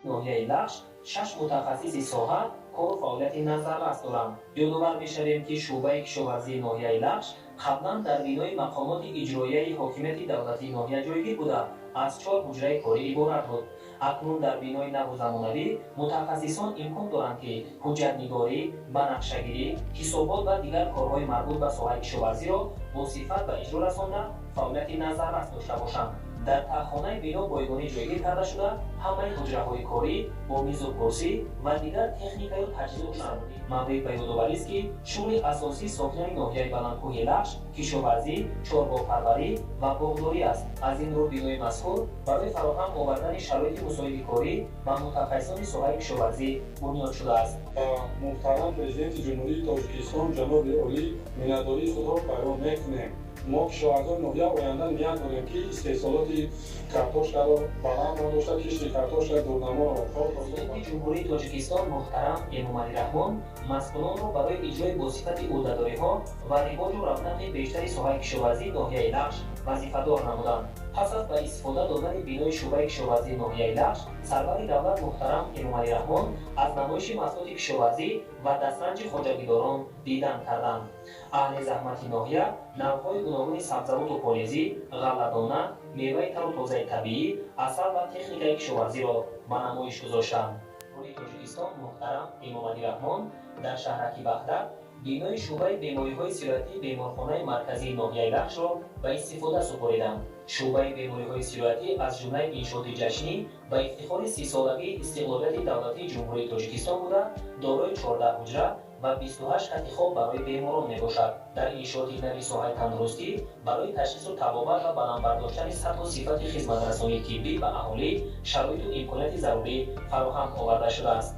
Ноҳияи Лахш шаш мутахассиси соҳа кору фаъолияти назаррас доранд. Ёдовар мешавем, ки шӯъбаи кишоварзии ноҳияи Лахш қаблан дар бинои мақомоти иҷроияи ҳокимияти давлатии ноҳия ҷойгир буда, аз чор ҳуҷраи корӣ иборат буд. Акнун дар бинои наву замонавӣ мутахассисон имкон доранд, ки ҳуҷҷатнигорӣ, банақшагирӣ, ҳисобот ва дигар корҳои марбут ба соҳаи кишоварзиро бо сифат ба иҷро расонда, фаъолияти назаррас дошта бошанд. Дар таҳхонаи бино бойгонӣ ҷойгир карда шуда, ҳамаи ҳуҷраҳои корӣ бо мизу курсӣ ва дигар техникаю таҷҳизот. Маврид ба ёдоварист, ки шуғли асосии сокинони ноҳияи баландкӯҳи Лахш кишоварзӣ, чорвопарварӣ ва боғдорӣ аст. Аз ин рӯ бинои мазкур барои фароҳам овардани шароити мусоиди корӣ ба мутахассисони соҳаи кишоварзӣ бунёд шудааст. Ба муҳтарам Президенти Ҷумҳурии Тоҷикистон ҷаноби олӣ миннатдории худро баён мекунем. Мо, кишоварзони ноҳия, оянда ният дорем, ки истеҳсолоти картошкаро баланд бардошта, кишти картошка дурнаморо. Президенти Ҷумҳурии Тоҷикистон муҳтарам Эмомалӣ Раҳмон масъулонро барои иҷрои босифати ӯҳдадориҳо ва ривоҷу равнақи бештари соҳаи кишоварзии ноҳияи Лахш вазифадор намуданд. Пас аз ба истифода додани бинои шӯъбаи кишоварзии ноҳияи Лахш, сарвари давлат муҳтарам Эмомалӣ Раҳмон аз намоиши маҳсулоти кишоварзӣ ва дастранҷи хоҷагидорон дидан карданд. Аҳли заҳмати ноҳия навъҳои гуногуни сабзавоту полезӣ, ғалладона, меваи тару тозаи табиӣ, асал ва техникаи кишоварзиро ба намоиш гузоштанд. Тоҷикистон муҳтарам Эмомалӣ Раҳмон дар шаҳраки Ваҳдат бинои шӯъбаи бемориҳои сироятии беморхонаи марказии ноҳияи Лахшро ба истифода супориданд. Шӯъбаи бемориҳои сироятӣ аз ҷумлаи иншооти ҷашнӣ ба ифтихори 30-солагии истиқлолияти давлатии Ҷумҳурии Тоҷикистон буда, дорои 14 ҳуҷра ва 28 кати хоб барои беморон мебошад. Дар иншооти нави соҳаи тандурустӣ барои ташхису табобат ва баланд бардоштани сатҳу сифати хизматрасонии тиббӣ ба аҳолӣ шароиту имконияти зарурӣ фароҳам оварда шудааст.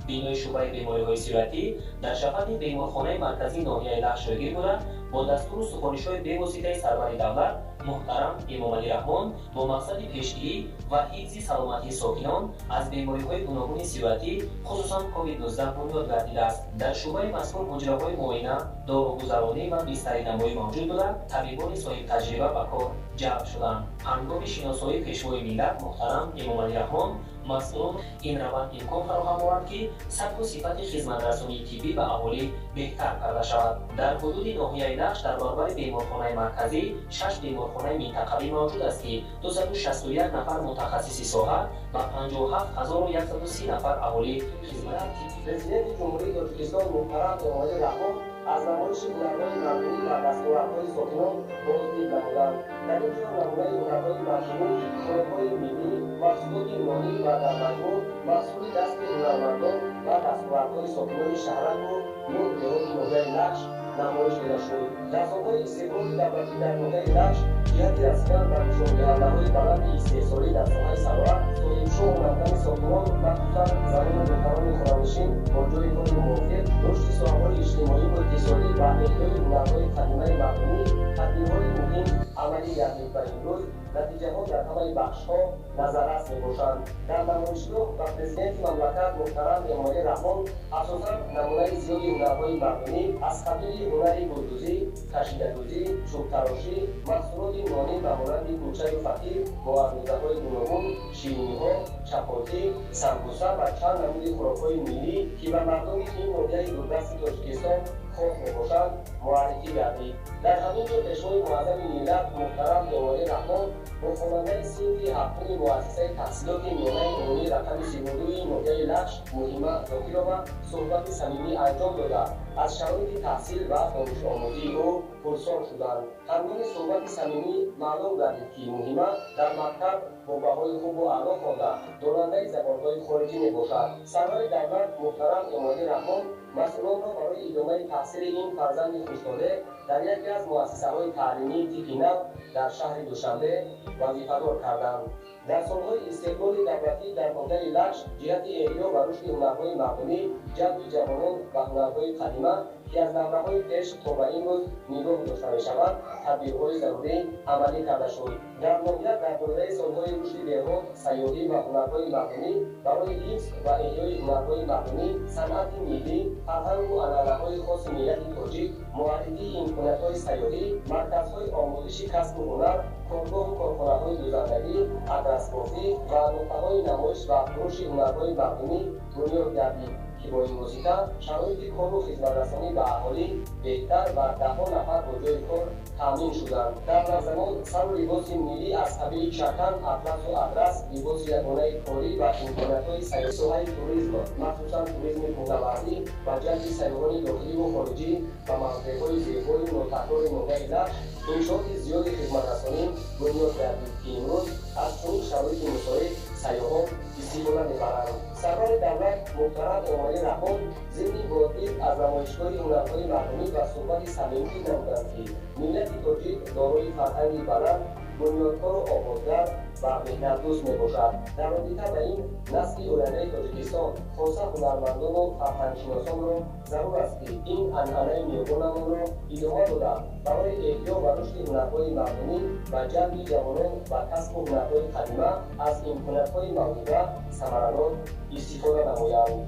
Бинои шӯъбаи бемориҳои сироятӣ дар шафати беморхонаи марказии ноҳияи Лахш ҷойгир буда, бо дастуру супоришҳои бевоситаи сарвари давлат муҳтарам Эмомалӣ Раҳмон бо мақсади пешгирӣ ва ҳифзи саломатии сокинон аз бемориҳои гуногуни сироятӣ, хусусан COVID-19, бунёд гардидааст. Дар шӯъбаи мазкур ҳуҷраҳои муоина, доругузаронӣ ва бистаринамоӣ мавҷуд буда, табибони соҳибтаҷриба ба кор ҷалб шуданд. Ҳангоми шиносоии Пешвои миллат муҳтарам Эмомалӣ Раҳмон масъулон ин раванд имкон фароҳам овард, ки сатҳу сифати хизматрасонии тиббӣ ба аҳолӣ беҳтар карда шавад. Дар ҳудуди ноҳияи Лахш дар баробари беморхонаи марказӣ шаш беморхонаи минтақавӣ мавҷуд аст, ки 261 нафар мутахассиси соҳа ба 57 130 нафар аҳолӣ хизмати Президенти Ҷумҳурии Тоҷикистон муҳтарам Эмомалӣ Раҳмон аз намоиши ҳунарҳои мардумӣ ва дастовардҳои сокинон боздид намуданд. Дар ин ҷо намунаи ҳунарҳои мардумӣ, хӯрокҳои миллӣ, маҳсулоти нонӣ ва дар маҷмӯъ маҳсули дасти ҳунармандон ва дастовардҳои сокинони шаҳраку нӯҳ деҳоти ноҳияи Лахш намоиш дода шуд. Дар солҳои истиқлоли давлатӣ дар ноҳияи Лахш ҷиҳати расидан ба нишондиҳандаҳои баланди истеҳсолӣ дар соҳаи саноат, соҳибшуғл намудани сокинон, махсусан занону духтарони хонанишин бо ҷойи кори мувофиқ, рушди соҳаҳои иҷтимоиву иқтисодӣ ва эҳёи ҳунарҳои қадимаи мардумӣ тадбирҳои муҳим амалӣ гардид ва имрӯз натиҷаҳо дар ҳамаи бахшҳо назаррас мебошанд. Дар намоишгоҳ ба Президенти мамлакат муҳтарам Эмомалӣ Раҳмон асосан намунаи зиёди ҳунарҳои мардумӣ аз қабили ҳунари гулдӯзӣ, кашидадӯзӣ, чӯбтарошӣ, маҳсулоти нонӣ ба монанди кулчаю фатир бо андозаҳои гуногун, шириниҳо, чапотӣ, самбуса ва чанд намуди хӯрокҳои миллӣ, ки ба мардуми ин ноҳияи дурдасти Тоҷикистон хос мебошанд, муаррифӣ гардид. Дар ҳамин ҷо Пешвои муаззами миллат муҳтарам Эмомалӣ Раҳмон бо хонандаи синфи ҳафтуми муассисаи таҳсилоти миёнаи умумӣ рақами 32-и ноҳияи Лахш Муҳима Зокирова суҳбати самимӣ анҷом дода, аз шароити таҳсил ва донишомӯзии ӯ пурсон шуданд. Ҳангоми суҳбати самимӣ маълум гардид, ки Муҳима дар мактаб бо баҳои хубу аъло хонда, донандаи забонҳои хориҷӣ мебошад. Сарвари давлат муҳтарам Эмомалӣ Раҳмон масъулонро барои идомаи таҳсили ин фарзанди хуштолеъ дар яке аз муассисаҳои таълимии типи нав дар шаҳри Душанбе вазифадор карданд. Дар солҳои истиқлоли давлатӣ дар ноҳияи Лахш ҷиҳати эҳё ва рушди ҳунарҳои мардумӣ, ҷалби ҷавонон ба ҳунарҳои қадима, Ки аз давраҳои пеш то ба имрӯз нигоҳ дошта мешавад, тадбирҳои зарурӣ амалӣ карда шуд. Дар ноҳия дар доираи солҳои рушди деҳот, сайёҳӣ ва ҳунарҳои мардумӣ барои ҳифз ва эҳёи ҳунарҳои мардумӣ, санъати миллӣ, фарҳангу анъанаҳои хоси миллати тоҷик, муаррифии имкониятҳои сайёҳӣ, марказҳои омӯзиши касбу ҳунар, коргоҳу корхонаҳои дӯзандагӣ, адрасбофӣ ва нуқтаҳои намоиш ва фурӯши ҳунарҳои мардумӣ бунёд гардид, ки бо ин восита шароити кору хизматрасонӣ ба аҳолӣ беҳтар ва даҳҳо нафар бо ҷойи кор таъмин шуданд. Дар замон сару либоси миллӣ аз қабили чакан, атласу адрас, либоси ягонаи корӣ ва имкониятҳои соҳаи туризм, махсусан туризми кӯҳнавардӣ ва ҷалби сайёҳони дохиливу хориҷӣ ба мавзеъҳои зебою нотакрори ноҳияи Лахш, иншооти зиёди хизматрасонӣ бунёд гардид, ки имрӯз аз чунин шароити мусоид сайёҳон истифода мебаранд. Сарвари давлат муҳтарам Эмомалӣ Раҳмон зимни боздид аз намоишгоҳи ҳунарҳои мардумӣ ва суҳбати самимӣ намуданд, ки миллати тоҷик дорои фарҳанги баланд, бунёдкору ободгар ва меҳнатдӯст мебошад. Дар робита ба ин, насли ояндаи Тоҷикистон, хоса ҳунармандону фарҳангшиносонро зарур аст, ки ин анъанаи ниёгонамонро идома дода, барои эҳё ва рушди ҳунарҳои мардумӣ ва ҷалби ҷавонон ба касбу ҳунарҳои қадима аз имкониятҳои мавҷуда самаранок истифода намоянд.